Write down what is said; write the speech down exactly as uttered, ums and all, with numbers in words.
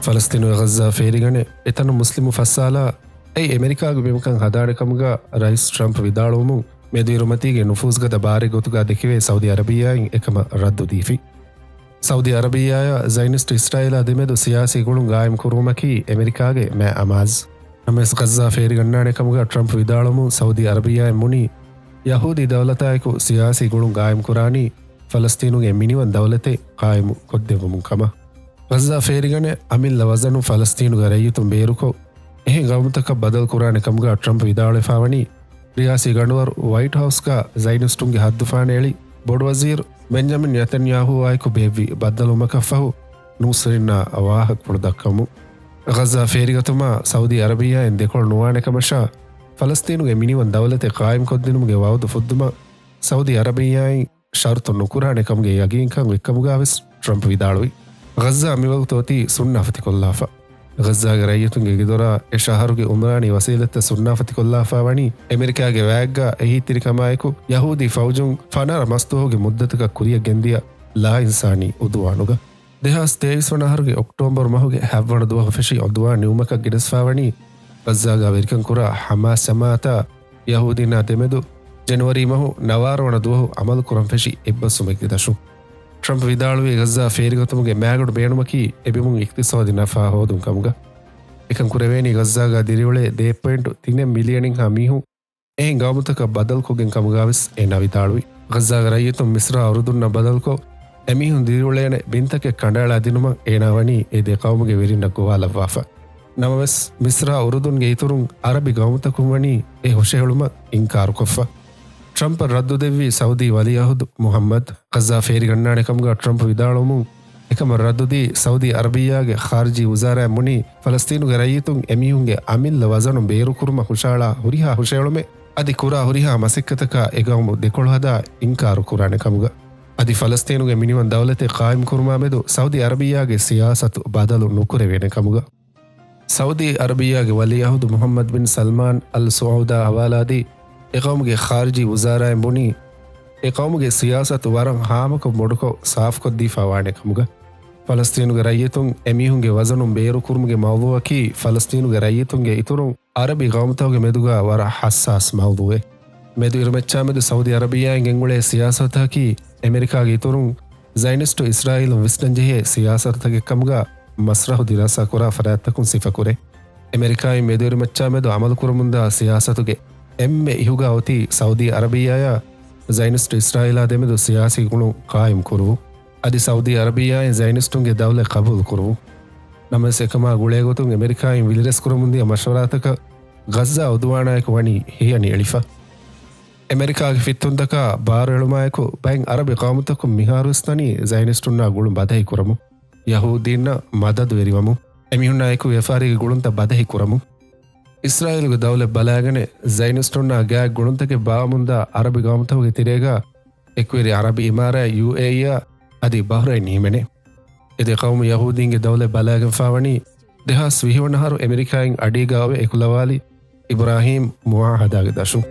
ފަލަސްތީނުގެ ޣައްޒާ ފޭރިގަނެ އެތަނުން މުސްލިމު ފައްސާލާ އެއީ އެމެރިކާގެ ބިމަކަށް ހަދާނެ ކަމުގަ ރައީސް ޓްރަމްޕް ވިދާޅުވުމުން، މެދުއިރުމަތީގެ ނުފޫޒުގަދަ ބާރެއް ގޮތުގަ ދެކެވޭ ސައުދީ އަރަބިއްޔާއިން އެކަމަށް ރައްދު ދީފި. ސައުދީ އަރަބިއްޔާއާ ޒައިނިސްޓް އިސްރާއީލާ ދެމެދު ސިޔާސީ ގުޅުން ގާއިމް ކުރުވުމަކީ އެމެރިކާގެ މާ އަމާޒް. ނަމަވެސް ޣައްޒާ ފޭރިގަންނާނެ ކަމުގަ ޓްރަމްޕް ވިދާޅުވުމުން ސައުދީ އަރަބިއްޔާއިން ބުނީ ޔަހޫދީ ދައުލަތާއެކު ސިޔާސީ ގުޅުން ގާއިމް ކުރާނީ ފަލަސްތީނުގެ މިނިވަން ދައުލަތެއް ޤާއިމު ކޮށްދެއްވުމުން ކަމަށް. ޣައްޒާ ފޭރިގަނެ އަމިއްލަ ވަޒަނު ފަލަސްތީނުގެ ރައްޔިތުން ބޭރުކޮށް، އެހެން ގައުމުތަކަށް ބަދަލު ކުރާނެ ކަމުގަ ޓްރަމްޕް ވިދާޅުވެފާވަނީ، ރިޔާސީ ގަނޑުވަރު ވައިޓް ހައުސްގަ ޒައިނިސްޓުންގެ ހައްދުފާނަށް އެޅި، ބޮޑު ވަޒީރު ބެންޖަމިން ނެތަންޔާހޫއާއެކު ބޭއްވި ބައްދަލުވުމަކަށްފަހު، ނޫސްވެރިންނާ ވާހަކަފުޅު ދައްކަމުން. ޣައްޒާ ފޭރިގަތުމާ ސައުދީ އަރަބިއްޔާއިން ދެކޮޅު ނުވާނެ ކަމަށާ، ފަލަސްތީނުގެ މިނިވަން ދައުލަތެއް ޤާއިމްކޮށްދިނުމުގެ ވައުދު ފުއްދުމަށް ސައުދީ އަރަބިއްޔާއިން ޝަރުތު ނުކުރާނެ ކަމުގެ ޔަގީންކަން އޮތްކަމުގަވެސް ޓްރަމްޕް ވިދާޅުވި. ޣައްޒާ މިވަގުތު އޮތީ ސުންނާފަތިކޮށްލާފަ. ޣައްޒާގެ ރައްޔިތުންގެ ގެދޮރާ އެ ޝަހަރުގެ އުމްރާނީ ވަސީލަތްތައް ސުންނާފަތިކޮށްލާފާ ވަނީ އެމެރިކާގެ ވާގްގާ އެހީތެރިކަމާއެކު ޔަހޫދީ ފައުޖުން ފަނަރަ މަސްދުވަހުގެ މުއްދަތަކަށް ކުރިއަށް ގެންދިޔަ ލާއިންސާނީ އުދުވާނުގަ. ދެހާސް ތޭވީސް ވަނަ އަހަރުގެ އޮކްޓޯބަރު މަހުގެ ހަތްވަނަ ދުވަހު ފެށި އުދުވާން ނިމުމަކަށް ގެނެސްފާވަނީ، ޣައްޒާގާ ވެރިކަން ކުރާ ހަމާސް ޖަމާއަތާ ޔަހޫދީންނާ ދެމެދު ޖެނުއަރީ މަހު ނަވާރަ ވަނަ ދުވަހު އަމަލު ކުރަން ފެށި އެއްބަސްވުމެއްގެ ދަށުން. ޓްރަމްޕް ވިދާޅުވީ ޣައްޒާ ފޭރިގަތުމުގެ މާގަނޑު ބޭނުމަކީ އެބިމުން އިޤްތިޞާދީ ނަފާ ހޯދުން ކަމުގަ. އެކަން ކުރެވޭނީ ޣައްޒާގާ ދިރިއުޅޭ ދެ ޕޮއިންޓު ތިނެއް މިލިއަނިންހާ މީހުން އެހެން ގައުމުތަކަށް ބަދަލުކޮށްގެން ކަމުގަވެސް އޭނާ ވިދާޅުވި. ޣައްޒާގެ ރައްޔިތުން މިސްރާ އުރުދުންނަށް ބަދަލުކޮށް، އެމީހުން ދިރިއުޅޭނެ ބިންތަކެއް ކަނޑައަޅާ ދިނުމަށް އޭނާ ވަނީ އެ ދެ ޤައުމުގެ ވެރިންނަށް ގޮވާލައްވާފަ. ނަމަވެސް، މިސްރާ އުރުދުންގެ އިތުރުން އަރަބި ގައުމުތަކުން ވަނީ އެ ހުށަހެޅުމަށް އިންކާރުކޮށްފަ. ޓްރަމްޕަށް ރައްދު ދެއްވީ ސައުދީ ވަލީޢަހުދު މުޙައްމަދު. ޣައްޒާ ފޭރިގަންނާނެ ކަމުގަ ޓްރަމްޕް ވިދާޅުވުމުން، އެކަމަށް ރައްދުދީ ސައުދީ އަރަބިއްޔާގެ ޚާރިޖީ ވުޒާރާއިން ބުނީ، ފަލަސްތީނުގެ ރައްޔިތުން އެމީހުންގެ އަމިއްލަ ވަޒަނު ބޭރުކުރުމަށް ހުށަހަޅާ ހުރިހާ ހުށަހެޅުމެއް، އަދި ކުރާ ހުރިހާ މަސައްކަތަކާ އެ ގައުމު ދެކޮޅު ހަދާ އިންކާރު ކުރާނެ ކަމުގަ. އަދި ފަލަސްތީނުގެ މިނިވަން ދައުލަތެއް ޤާއިމް ކުރުމާ މެދު ސައުދީ އަރަބިއްޔާގެ ސިޔާސަތު ބަދަލު ނުކުރެވޭނެ ކަމުގަ. ސައުދީ އަރަބިއްޔާގެ ވަލީޢަހުދު މުޙައްމަދު ބިން ސަލްމާން އަލް ސުޢޫދާ ހަވާލާދީ، އެ ޤައުމުގެ ޚާރިޖީ ވުޒާރާއިން ބުނީ، އެ ޤައުމުގެ ސިޔާސަތު ވަރަށް ހާމަކޮށް ބޮޑުކޮށް ސާފުކޮށްދީފާ ވާނެ ކަމުގަ. ފަލަސްތީނުގެ ރައްޔިތުން އެމީހުންގެ ވަޒަނުން ބޭރުކުރުމުގެ މައުޟޫޢަކީ ފަލަސްތީނުގެ ރައްޔިތުންގެ އިތުރުން އަރަބި ގައުމުތަކުގެ މެދުގަ ވަރަށް ޙައްސާސް މައުޟޫޢެއް. މެދުއިރުމައްޗާމެދު ސައުދީ އަރަބިއްޔާއިން ގެންގުޅޭ ސިޔާސަތަކީ އެމެރިކާގެ އިތުރުން ޒައިނިސްޓު އިސްރާއީލުން ވިސްނަންޖެހޭ ސިޔާސަތުތަކެއް ކަމުގަ މަސްރަޙު ދިރާސާ ކުރާ ފަރާތްތަކުން ސިފަކުރޭ. އެމެރިކާއިން މެދުއިރުމައްޗާމެދު އަމަލުކުރަމުންދާ ސިޔާސަތުގެ އެންމެ އިހުގަ އޮތީ ސައުދީ އަރަބިއްޔާއާ ޒައިނިސްޓު އިސްރާއީލާ ދެމެދު ސިޔާސީ ގުޅުން ޤާއިމް ކުރުވުން. އަދި ސައުދީ އަރަބިއްޔާއިން ޒައިނިސްޓުންގެ ދައުލަތް ޤަބޫލު ކުރުވުން. ނަމަވެސް އެކަމާ ގުޅޭގޮތުން އެމެރިކާއިން ވިލިރެސްކުރަމުންދިޔަ މަޝްވަރާތަކަށް ޣައްޒާ އުދުވާނާއެކު ވަނީ ހިޔަނި އެޅިފަ. އެމެރިކާގެ ފިއްތުންތަކާ ބާރުއެޅުމާއެކު ބައެއް އަރަބި ޤައުމުތަކުން މިހާރުވެސް ދަނީ ޒައިނިސްޓުންނާ ގުޅުން ބަދަހި ކުރަމުން، ޔަހޫދީންނަށް މަދަދުވެރިވަމުން، އެމީހުންނާއެކު ވިޔަފާރީގެ ގުޅުންތައް ބަދަހި ކުރަމުން. އިސްރާއީލުގެ ދައުލަތް ބަލާގަނެ ޒައިނިސްޓުންނާ ގާތް ގުޅުންތަކެއް ބާވަމުންދާ އަރަބި ގައުމުތަކުގެ ތެރޭގަ އެކުވެރި އަރަބި އިމާރާތް، ޔޫއޭއީއާ އަދި ބަހްރައިން ހިމެނޭ. އެ ދެ ޤައުމު ޔަހޫދީންގެ ދައުލަތް ބަލާގެންފާވަނީ ދެހާސް ވިހި ވަނަ އަހަރު އެމެރިކާއިން އަޑީގަ އޮވެ އެކުލަވާލި އިބްރާހީމް މުޢާހަދާގެ ދަށުން.